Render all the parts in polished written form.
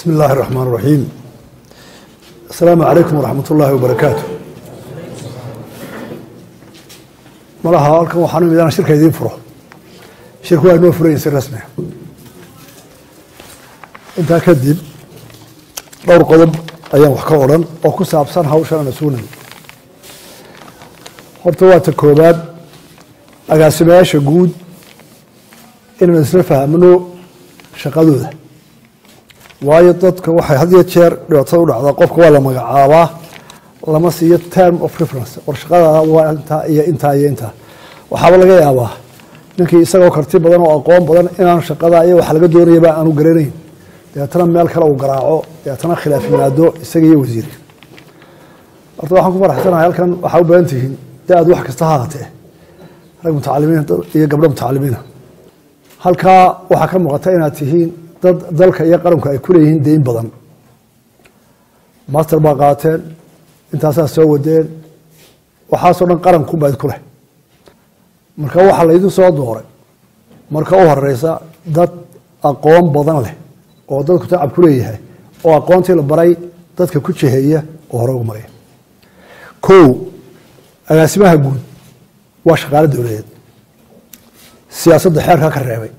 بسم الله الرحمن الرحيم. السلام عليكم ورحمة الله وبركاته. Malaha halkan waxaan u imid inaan shirka idiin furo. Shirku waa inoo furayin si rasmi ah. Intaa kadib dhowr qodob ayaan wax ka odhan oo ku saabsan hawshan aan isugu. Horta waa ta koobaad, agaasimayaasha guud inaan isla fahmno shaqadooda, waayo dadka waxay had iyo jeer dhibaatada u dhacdaa qofka waa la magacaabaa, lama siiyo term of reference. War shaqada waa intaa iyo intaa iyo intaa. Waxaaba laga yaabaa ninkii isagoo karti badan oo aqoon badan inaan shaqada iyo waxa laga doonayaba aanu garanayn, dabeetana meel kale uu garaaco, dabeetana khilaaf yimaado isaga iyo wasiirka. Horta waxaan ku faraxsanahay halkan waxaa u badan tihiin da-aad wax kasta ha ahaatee rag mutacalimiin iyo gabdho mutacalimiina. Halkaa waxaa ka muuqata inaad tihiin dad dalka iyo qaranku ay ku leeyihiin deyn badan. Master baa qaateen, intaasaa soo wadeen, waxaasoo dhan qarankunbaa idinku leh. Marka waxaa laydin soo dooray marka u horeysa dad aqoon badan leh oo dadku tacab ku leeyahay oo aqoontii la baray dadka ku jiheeya oo hore ugu maraya. Kow, agaasimaha guud waa shaqaale dowladeed. Siyaasadda xeerkaa ka reebay,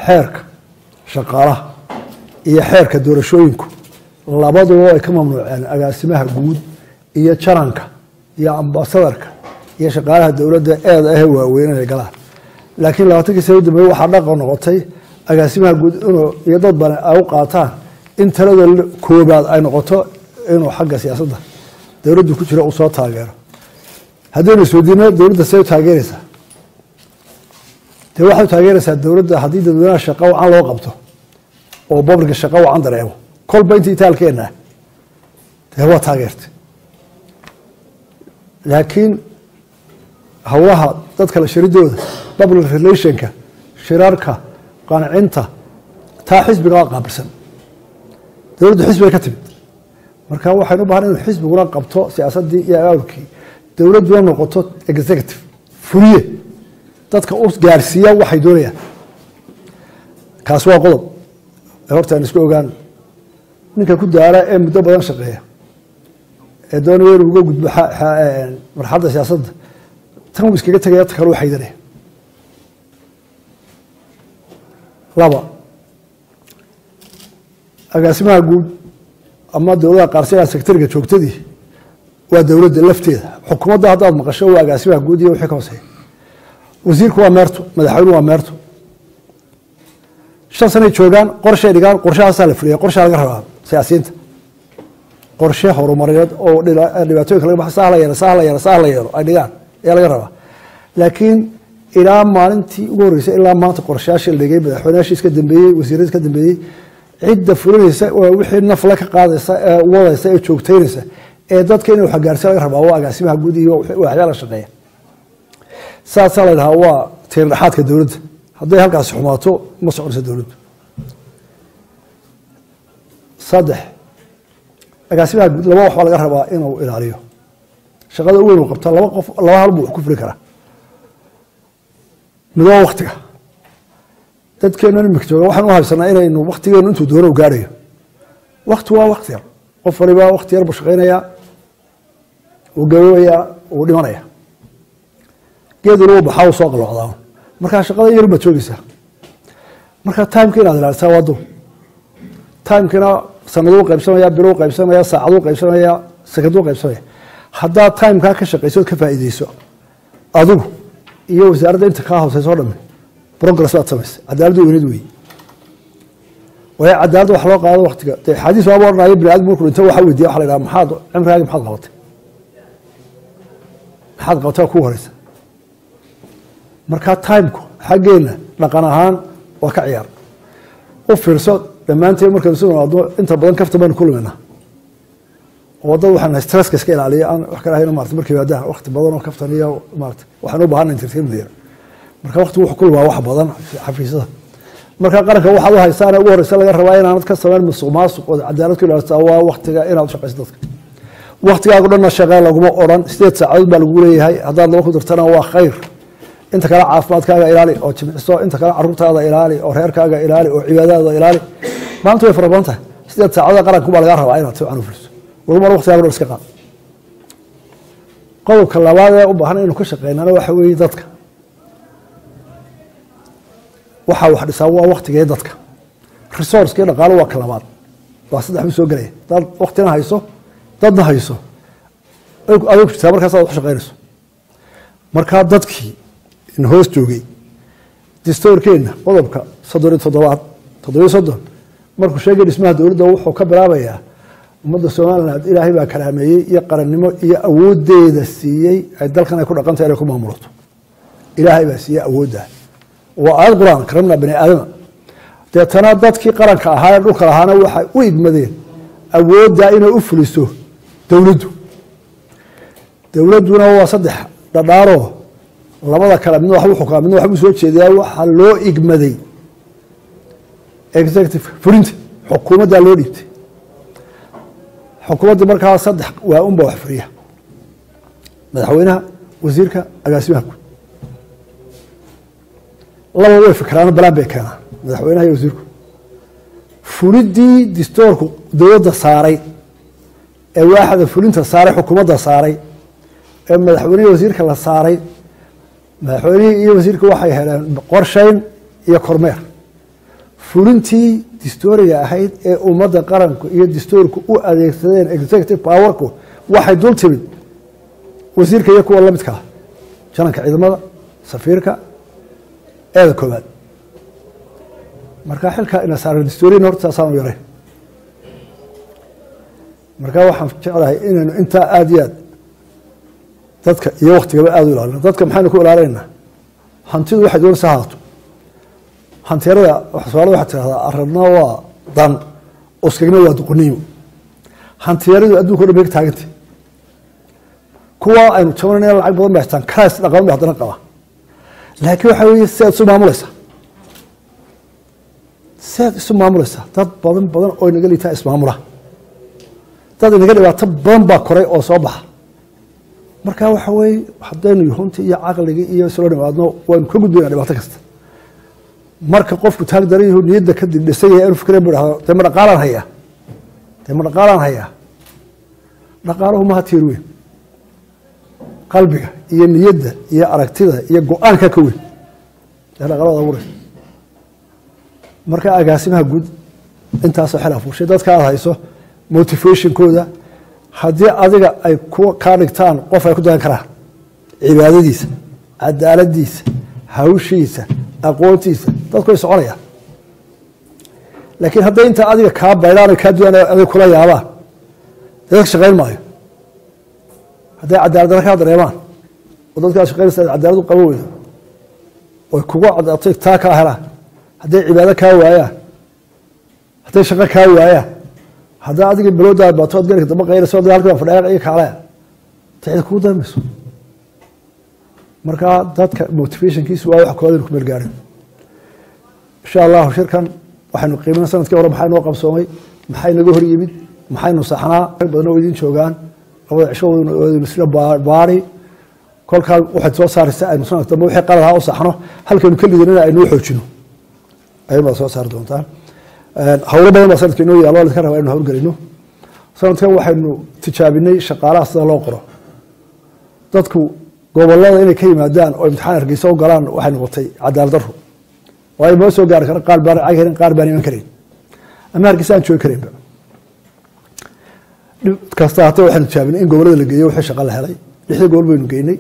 xeerka shaqaalaha iyo xeerka doorashooyinku labaduba ay ka mamnuuceen agaasimaha guud iyo jaranka iyo ambasadarka iyo shaqaalaha dowladda eeda ahe waaweyn inay galaan. Laakiin 20kii sana u dambeeye waxaa dhaqan noqotay agaasimaha guud inuu iyo dad badan ay u qaataan in talada koobaad ay noqoto inuu xagga siyaasadda dowladdu ku jiro uu soo taageero. Haddaynu isweydiino dowladda see u taageereysaa, dee waxay u taageereysaa dowladda haddii dadweynaha shaqo wacan loo qabto oo publica shaqo wacan dareemo kolba inta itaalkeena dee waa taageertay. Laakiin howlaha dadka la shiridooda, public relationka, shirarka, qancinta, taa xisbiga qaabilsan. Dowladdu xisbigay ka timid, marka waxaynu u bahan inu xisbiguna qabto siyaasaddii iyo abaabulkii, dowladduna noqoto executive fuliye dadka u gaarsiiya waxay doonayaan. Kaasi waa qodob horta aan isku ogaan. Ninka ku daala ee muddo badan shaqeeya ee doonaya inuu uga gudbo marxaladda siyaasadda, tan wuu iskaga tegaya, ta kale u xaydanaya. Laba, agaasimaha guud ama dowladaha qaar sigaa secretariga joogtadii waa dowladda lafteeda. Xukuumadda haddaad maqasho waa agaasimaha guud iyo wixii ka hooseeya. Wasiirku waa meerto, madaxweynuhu waa meerto. 5 sanay joogaan, qorshay dhigaan, qorshahaasaa la fuliya. Qorshaa laga rabaa siyaasiyiinta, qorshe horumarineed oo dhibaatooyinka laga baxa, saa la yeelo, saa la yeelo, saa la yeelo ay dhigaan ayaa laga rabaa. Laakiin ilaa maalintii ugu horreysay ilaa maanta qorshayaashii la dhigay, madaxweynayaashii iska dambeeyey, wasiirradii iska dambeeyey, cidda fulinaysa waa wixii nafla ka qaadaysa ee wadaysa ee joogtaynaysa ee dadka inay wax gaarsiin laga rabaa waa agaasimaha guud iyo waxyaala la shaqeeya. Saasaa la yidhahaa waa tiir dhexaadka dowladda. Hadday halkaasi xumaato ma soconayso dowladdu. Saddex, agaasimaha guud laba wax baa laga rabaa inuu ilaaliyo. Shaqada u weyn uu qabta laba qof laba hal buu wax ku fuli karaa. Mid waa waktiga. Dadkeenu imika jooga waxaan u haysanaa inaynu waktigeenu intuu doono u gaadhayo. Wakti waa wakti yar, qof waliba wakti yar buu shaqaynayaa, wuu gaboobayaa, wuu dhimanaya, geed waliba baxaa, wuu soo qalocdaa. Markaa shaqada yar baad joogeysaa. Marka timeka inaad ilaalisaa waa dul. Timekina sanaduu qaybsamaya, biluu qaybsamaya, saacaduu qaybsamaya, sekaduu qaybsamaya. Haddaad timekaa ka shaqayso ood ka faa'iideyso adigu iyo wasaaradda inta kaa hooseyso o dhami, progress baad samaysay. Cadaaladdu weynid wey, waayo cadaaladda wax loo qaado waktiga. Dee xadiis waaba odhanayo bini aadam markuu dhinto waxa weydiiya, waxa la yidhaha maxaad cimrigaagi maxaad qabatay, maxaad qabatay waa kugu horeysa. Marka timeku xaggeena dhaqan ahaan waa ka ciyaar. U fiirso dhammaanteen markaynu si noolaadno inta badan kafta baynu ku luminaa oo dad waxaan nahay stresska iska ilaaliya, aan wax kala ahayn maarata. Markay yimaadaan waqti badan oo kaftan iyo maarata waxaan u baahanay entertainment yar. Marka waqtigu wuxuu ku lumaa wax badan xafiisyada. Marka qaranka waxaad u haysaana ugu horeysa laga rabaa inaanad ka samayn musuq maasuq oo cadaalad ku ilaalisaa waa waqtiga inaad u shaqayso dadka. Waqtigaagu dhanna shaqee laguma odhan, 8 saacadood baa lagu leeyahay. Haddaad laba ku dirtana waa khayr. Inta kale caafimaadkaaga ilaali oo jimciso, inta kale caruurtaada ilaali oo reerkaaga ilaali oo cibaadadaada ilaali. Maalintu way fara badan tahay, 8 saacadood qaranku baa lagaa rabaa inaad si wacan u fuliso. Weli mar waqtigaaga dhan iska qaad. Qodobka labaad ee u baahan inaynu ka shaqeynana waxa weeye dadka. Waxaa wax dhisaa waa waqtigee dadka, resourcekii dhaqaalo waa ka labaad, waa saddex buu soo gelaya. Dad waqtina hayso, dadna hayso, adag ku jirtaa markaas aad wax shaqeynayso. Markaa dadkii in hoos joogay, dastuurkeenna qodobka 37aad, 37 markuu sheegay dhismaha dowladda, wuxuu ka bilaabayaa ummadda Somaliland Ilaahay baa karaameeyey iyo qarannimo iyo awooddeeda siiyey ay dalkan ay ku dhaqantahay inay ku maamulato. Ilaahay baa siiyey awoodda, waa aayad Qur-aan, karamna bani aadama. Deetana dadkii qaranka ahaa ee dhulka lahaana waxay u igmadeen awoodda inay u fuliso dowladdu. Dowladduna waa saddex dhadhaaroo labada kale, midna waxbuu xukaa, midna waxbuu soo jeediyaa. Waxaa loo igmaday executive, fulinta, xukuumaddaa loo dhiibtay. Xukuumadda markaa saddex waa unba wax fuliya: madaxweynaha, wasiirka, agaasimaha guud. Laba way fikraano, balaan bay keenaan madaxweynaha iyo wasiirku. Fuliddii distoorku dowladda saaray ee waaxda fulinta saaray, xukuumadda saaray ee madaxweynihii wasiirka la saaray, madaxweynihii iyo wasiirka waxay heleen qorshayn iyo kormeer. Fulintii distooriga ahayd ee ummadda qaranku iyo distoorku u adeegsadeen executive powerku waxay dul timid wasiirka iyo kuwa lamidka ah, jananka ciidamada, safiirka eeda koowaad. Marka xilka ina saaran distooriyan horta saasaan u yaray. Marka waxaan jeclahay inaynu intaa aada iyo aad dadka iyo waktigaba aada u ilaalino. Dadka maxaynu ku ilaalinaynaa? Hantidu waxay doonaysa haato hantiyarada. Soomaalida waxaa tirahdaa aradna waa dan, uskagna waa duqoniimo. Hantiyaradu adduunka o dhan bay ka taagantay. Kuwa aynu jabanayna lacag badan bay haystaan, karaas dhaqaman bay haddana qabaa. Laakiin waxa weeye sidaad isu maamulaysaa, sidaad isu maamulaysaa. Dad badan badan oo inaga liitaa ismaamula, dad inaga dhibaato badan baa koray oo soo baxa. Marka waxa weeye haddaynu runtii iyo caqligii iyo isla nimaadno, waynu ka gudbayna dhibaato kasta. Marka qofku taag daran yahu, niyadda kadib dhisan yahay, inuu fikren bu dhahdo, dee ma dhaqaalaan hayaa, dee ma dhaqaalaan hayaa. Dhaqaaluhu maha tiir weyn, qalbiga iyo niyadda iyo aragtida iyo go-aanka ka weyn dee dhaqaalada abuuraysa. Marka agaasimaha guud intaasoo xel afuushay dadka aad hayso, motivationkooda haddii adiga ay ku kaa dhigtaan qof ay ku dayan karaan, cibaadadiisa, cadaaladiisa, hawshiisa, aqoontiisa, dadku way soconayaan. Laakiin hadday inta adiga kaa baydhaan, kaa duwan, adig kula yaabaan, dee dadka shaqayn maayo. Hadday cadaalad darro kaa dareemaan oo dadka aad shaqaynaysa aad cadaalad u qaban weydo oy kugu cadatay taa kaa helaan, hadday cibaado kaa waayaan, hadday shaqo kaa waayaan, haddaa adiga baloodaa baato ad garka damba qayrayso, ad halkan fadhiya iyo kaalaya, ta cid kugu darmayso. Marka dadka motivationkiisu waa wax koowaad aynu ku meel gaarin, insha Allahu. Shirkan waxaynu qiimeyn sanadkii hore maxaa inoo qabsoomay, maxay naga hor yimid, maxaynu saxnaa. Rag badan oo idin joogaan labada cisho waynu isla baari. Kolkaa waxaad soo saaraysa aynu sanadka dambe wixii qalad ahaa u saxno, halkaynu ka lidanina aynu u xoojino, ayun baad soo saari doontaan. Howlo badan baa sanadka inoo yaalo, la iska rabaa inuu howlgelino. Sanadkan waxaynu tijaabinay shaqaalaha sida loo qoro. Dadku gobolada inay ka yimaadaan oo imtixaan Hargeysa u galaan waxay noqotay cadaalad daro, waayo ma soo gaari kara. Qaar baan lacag helin, qaar baan iman karayn ama Hargeysa aan joogi karaynba. Dhib kasta hatee waxaynu tijaabinay in gobolada la geeyo wixii shaqa la helay. Lixdii gobol baynu geynay,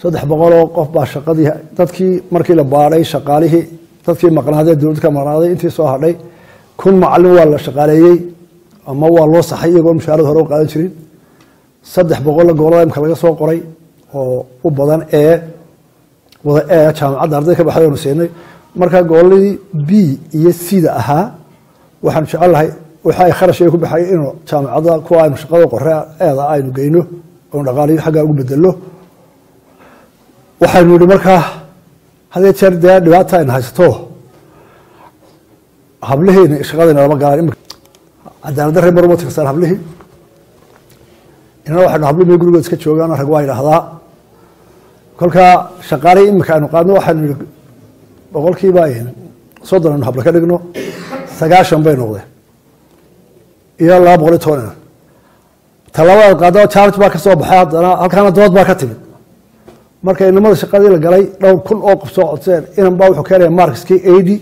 300 oo qof baa shaqadii. Dadkii markii la baadhay shaqaalihii, dadkii maqnaadee dowladda ka maqnaaday, intii soo hadhay 1000 macalin waa la shaqaaleeyey ama waa loo saxay iyagoo mushaarada hore u qaadan jirin. 300-la gobolada imka laga soo qoray oo u badan ee wada ee jaamacadda arday ka baxday oonu siinay. Marka goboladii B iyo C-da ahaa waxaanu jecel waxa ay kharash ay ku baxay inuu jaamacadda kuwa aynu shaqada qore eeda aynu geyno oonu dhaqaaliyo xaggaa ugu bedelno. Waxaynu yihi markaa hadee jeer dee dhibaata ayna haysato, hablihiina shaqadayna lama galaan, cadaalad darre mar uma tirsaan hablihii. Inana waxaynu habli may gurigood iska joogaan, rag waa yidhaahdaa. Kolkaa shaqaalihii imika aynu qaadno waxaynu yihi 30% aynu hablo ka dhigno, 90 bay noqdeen iyo 210. Talaabada qaado charge baa ka soo baxay, haddana halkaana dood baa ka timid. Marka inamada shaqadii la galay dhowr kun oo qof soo codseen, inan baa wuxuu keenaya markskii 80.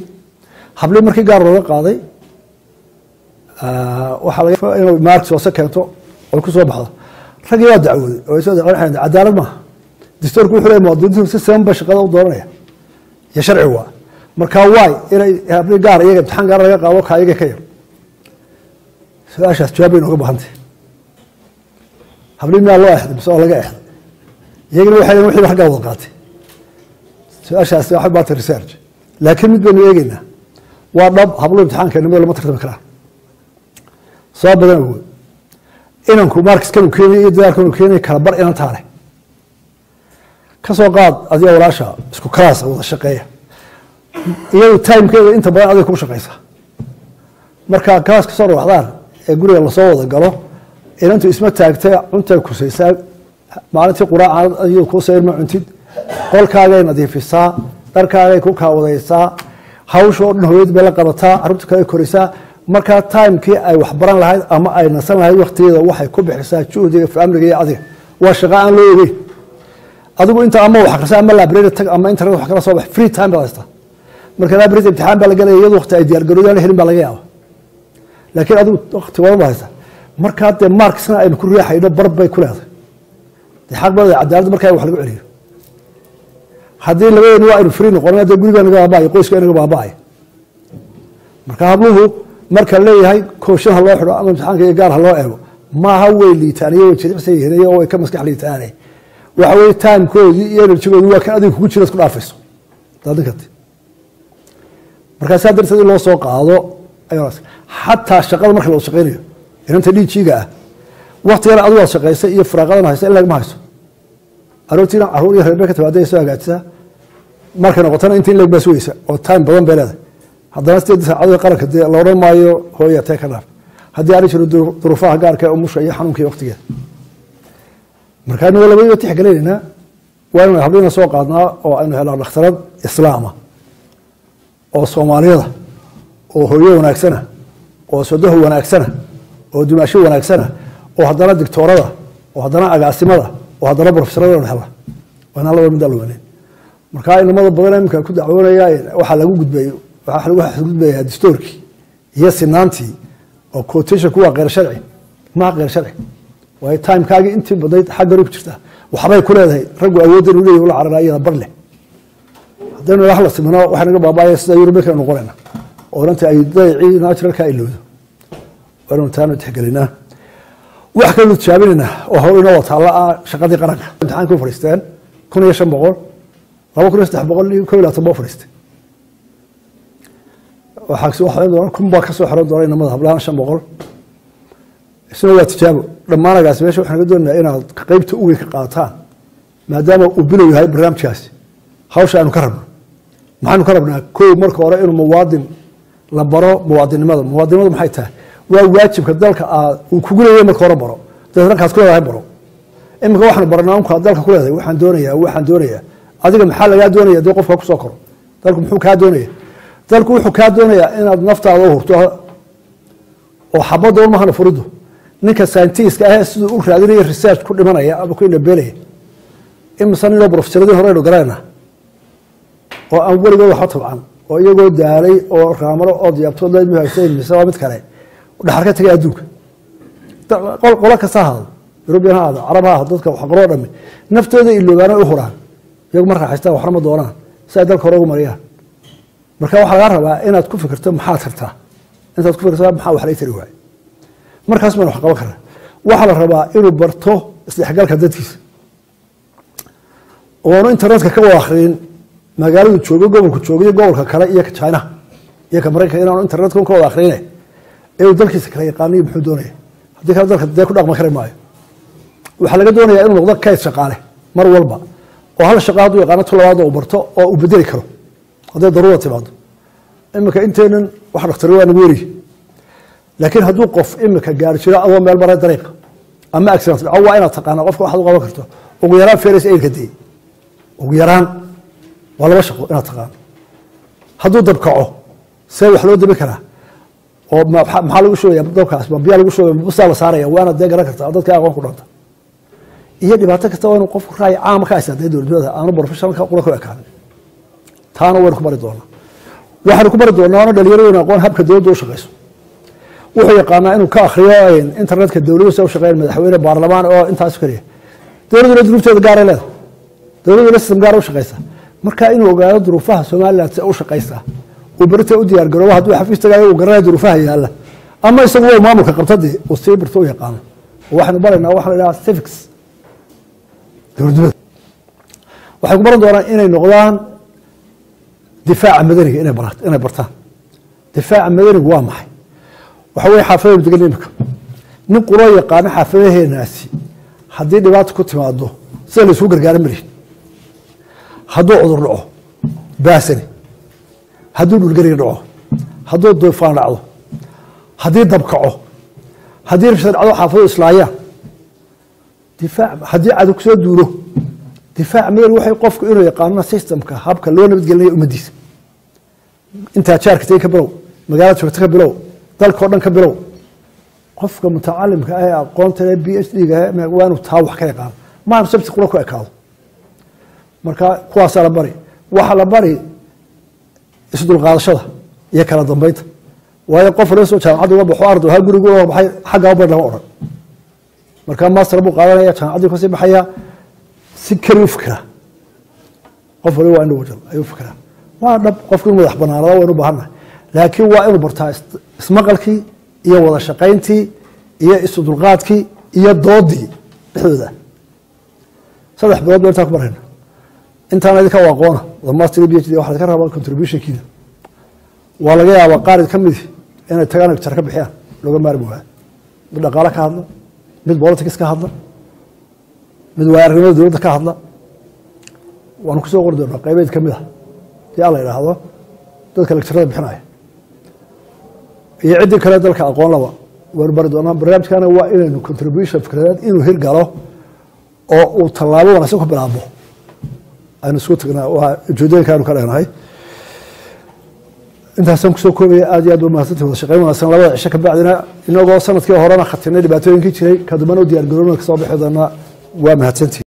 Hablii markii gaar looga qaaday waxaa laga inuu marks hoose keento oy ku soo baxdo. Raggii waa dacwooday oo ay soo dacwoodeen, cadaalad maaha. Dastuurku wuxuu leeyahay muwaadiniintu si siman ba shaqada u dooranaya iyo sharcigu waa. Marka waay inay hablii gaar iyaga imtixaan gaar laga qaado ka iyaga ka yar. Su-aashaas jawaab bay nooga baahantay. Hablii miyaa loo exday mise oo laga exday? Iyagana waxay leeyihin wixii raggaa wada qaatay. Su-aashaas waxay baatay research, laakiin mid baynu eegeynaa waa dhab, hablo imtixaanka inamada lama tartami karaan soo badan awood. Inanku markiskan uu keenay iyo dadaalkan uu keenay kala bar inantaa leh. Ka soo qaad adiga walaasha isku kalaas wada shaqeeya, iyadu timekeeda inta badan adiga kuu shaqeysa. Marka kalaas kasoo rawaxdaan ee guriga lasoo wada galo, inantu isma taagtay, cuntay kusaysaa maalintii quraaca, iyadu kuu sayr ma cuntid, qolkaagay nadiifisaa, dharkaagay ku kaawadaysaa, hawsha oo dhan hooyad bay la qabataa, carruurta kale koraysaa. Markaa timekii ay wax baran lahayd ama ay nasan lahayd waktigeeda waxay ku bixisaa juhdiga faamiliga iyo adiga. Waa shaqo aan loo ogeyn. Adigu inta ama wax akhrisa ama library tag ama internet wax kala soo bax, free time baad haystaa. Marka library imtixaan baa la galaya, iyadu waqti ay diyaar garowdaan helin baa laga yaaba, laakiin adigu waqti badan baad haystaa. Markaa dee marksna aynu ku riixayno bar bay ku leedahay, dee xaq baa cadaaladda markaa wax lagu celiyo. Haddii labadeenu waa aynu free noqono, dee gurigaa naga baaba'aya, qoyska naga baaba'aya. Marka habluhu marka leeyahay kooshin ha loo xidho ama imtixaanka iyo gaar ha loo eego, maaha way liitaan iyo way jilicsan yihiin iyo way ka maskax liitaane. Waxa weeye timekoodii iyo energygoodii waa kan adiga kugu jira isku dhaafayso daadin karti. Markaa saa darteed in loo soo qaado xataa shaqada marka la wada shaqeynayo, inanta dhiijiga ah waktigana adigu waad shaqeysa iyo firaaqadan haysa in lagama hayso. Aroortiina carruur iyo reer bay ka timaada soo hagaajisaa, markay noqotana inta in leg baa sugaysa oo time badan bay leedahay. Haddana 8 saacadood qaranka dee la odhan maayo hooya tee ka dhaaf, haddii aanay jiro duruufaha gaarka ee umusha iyo xanuunka iyo waqtigeeda. Marka inagoo labadiiba tixgelinaynaa waa inaynu hablina soo qaadnaa oo aynu helnaa dhakhtarad islaama oo soomaaliyada oo hooyo wanaagsana oo sodoho wanaagsana oo dumaasho wanaagsana oo haddana digtoorada oo haddana agaasimada oo haddana brofesorada aynu helnaa. Waa inaan laba mid aan luganeyn. Marka inamada badan iminka ku dacwoonaya waxaa lagu gudbay, waxaa lagu xadgudbayaa dastuurkii iyo sinaantii oo quotation kuwa qeyr sharci maaha. Qeyr sharci waayo timekaagii intii badnayd xagga ku jirtaa waxbay ku leedahay. Raggu awooddan uu leeyahay ula carara iyada bar leh. Haddaynu wax la simino waxay naga baaba'aya sida Yurubka noqonayna oo inanta ay dayacii naturalka ilowdo. Waa inaynu taana tixgelinaa. Wax kaloo tijaabinayna oo hore inoo wataalla ah shaqadii qaranka imtixaanka u fadhiisteen 1500, 2321 baa fadhiistay. Waxaa soo xiran doona 1000 baa ka soo xiran doona inamada, hablahan 500. Isna waa tijaabo. Dhammaanagaas meesha waxaan ka doonaynaa inaad qaybta uweyn ka qaataan maadaama uu bilow yahay barnaamijkaasi. Hawsha aynu ka rabno, maxaynu ka rabnaa? Kow, marka hore inuu muwaadin la baro muwaadinnimada. Muwaadinimadu maxay tahay? Waa waajibka dalka aad uu kugu leeyahay marka hore baro, dabeetna kaad ku leedahay baro. Iminka waxaanu baranaa unkaa dalka ku leedahay. Waxaan doonayaa, waxaan doonayaa adiga maxaa lagaa doonaya? Dee qofka kusoo koro, dalku muxuu kaa doonaya? Dalku wuxuu kaa doonayaa inaad naftaada u hurto oo xabadda un mahana furidu. Ninka scientiska ah siduu u raadinaya research ku dhimanaya ama ku indhabeelaya, imise ninoo profesoradii hore aynu garanayna oo aan weligood waxba tabcan oo iyagoo daalay oo raamaro oo diyaabtood leedmu haysayn, mise waa mid kale dhaxal ka tagay adduunka. Qolo kasta ha ahaado, European ha ahaado, Carab ha ahaado, dadka wax qoroo dhami naftooda iloobaana u huraan, iyagu ma raaxaystaan, waxna ma doonaan si ay dalka hore ugu mariyaan. Marka waxaa lagaa rabaa inaad ku fikirto maxaad rabtaa, intaad ku fikirto maxaa wax laga tari waayo, markaas baynu wax qaban karnaa. Waxaa la rabaa inuu barto isdhexgalka dadkiisa oonu internetka ka wada akhriyin magaaladu joogo, gobolku joogo iyo gobolka kale iyo ka China iyo ka Maraykanka, inaanu internetka ka wada akhriyine ee uu dalkiisa kala yaqaaniyo muxuu doonaya. Haddii kale dalka dee ku dhaqma kari maayo. Waxaa laga doonayaa inuu noqdo kayd shaqaale mar walba oo hal shaqo hadduu yaqaano tu labaad uu barto oo uu bedeli karo hadday daruura timaado. Iminka intaynan wax dhaktari waa nagu weriye, laakiin hadduu qof iminka gaari jiro adoo meel maray dariiqa ama accident dhaco, waa inaad taqaanaa qofka waxaad u qaban karto ugu yaraan first aidka, dee ugu yaraan waa laba shaqo inaad taqaano. Hadduu dabkaco see wax loo dabi karaa? Oo maxaa lagu shubaya dabkaas? Ma biyaa lagu shubaya, busaa la saaraya? Waana dee garan kartaa dadka aqoon ku dhanta iyo dhibaato kasta waa inuu qofku ra'yi caama ka haysta dee dowladnimada, aanu professionalka qura ku ekaanin. Taana waynu ku bari doonaa. Waxaanu ku bari doonaa oona dhalinyaraduna aqoon habka dowladda u shaqeyso. Wuxuu yaqaanaa inuu ka akhriyo internetka dowladuhu se u shaqeeyaan, madaxweyne, baarlamaan oo intaas kaliya. Dowladuna duruufteeda gaaray leedahay, dowladuna system gaara u shaqeysa. Marka inuu ogaado duruufaha Somaliland se u shaqeysaa, uu berita u diyaar garoobo hadduu xafiis tagaayo, uu garanayo duruufaha yaalla, ama isagu waa maamulka qabtadii uu sii barto u yaqaano. Waxaynu baraynaa waxa la idhaha civics dowladnimada. Waxay ku baran doonaan inay noqdaan difaaca madaniga, inay bartaan difaaca madanigu waa maxay. Waxa weye xaafadaynu degan imika, nin quroo yaqaano xaafadaheenaasi haddii dhibaata ku timaado sida la isugu gargaara malihin, hadduu cudur dhaco baasani, hadduu dhulgariga dhaco, hadduu duufaan dhacdo, haddii dab kaco, haddii rabshad dhacdo, xaafadu islaayaan, difaac, haddii cadow kusoo duulo. Difaac madani waxay qofku inuu yaqaano systemka habka loo nabadgelinayo ummaddiisa. Intaa jaarka tagay ka bilow, magaalada joogta ka bilow, dalka o dhan ka bilow. Qofka mutacalimka ah ee aqoonta leh, PhD-ga, waa inuu taa wax ka yaqaano, maanu sabti qura ku ekaado. Marka kuwaasaa la bari. Waxaa la bari isdulqaadashada iyo kala dambeynta, waayo qof la soo jaamacadda uga baxo ardo ha gurigu uga baxay xaggaa bar lama odhan. Marka master buu qaadanaya, jaamacaddii kasii baxaya, si keli u fikiraa. Qof waliba waa individual ayuu fikiraa. Waa dhab qofku inuu madax banaanada waynu baahannahay, laakiin waa inuu bartaa ismaqalkii iyo wada shaqayntii iyo isudulqaadkii iyo doodii dhexdooda. 3 bilood ba intaa ku barayna. Intaana idinka u aqoona the master, PhD, waxaa ka rabaa contributionkiina. Waa laga yaabaa qaar ka midi inay tagaan jar ka bixiyaan, looga maarmi waayo, mid dhaqaale ka hadla, mid politics ka hadla, mid waaya aragnimada dowladda ka hadla. Waanu kusoo qori doonaa qaybeed ka mid a dii alla idhaahdo dadka lecturada bixinaya iyo ciddii kale dalka aqoon laba waynu bari doonaa. Barnaamijkana waa inaynu contribution fikradeed inuu hirgalo oo uu tallaabo wanaagsan ku bilaabo aynu isugu tagnaa, waa ujeedooyinka aynu ka leenahay. Intaasaan kusoo koobaya. Aad iyo aad ba mahadsantahi. Wada shaqeyn wanaagsan labada cisho ka bacdina, inagoo sanadkii horena khatinay dhibaatooyinkii jiray, ka dambana u diyaar garoobna kasoo bixi doonaa. Waa mahadsantihi.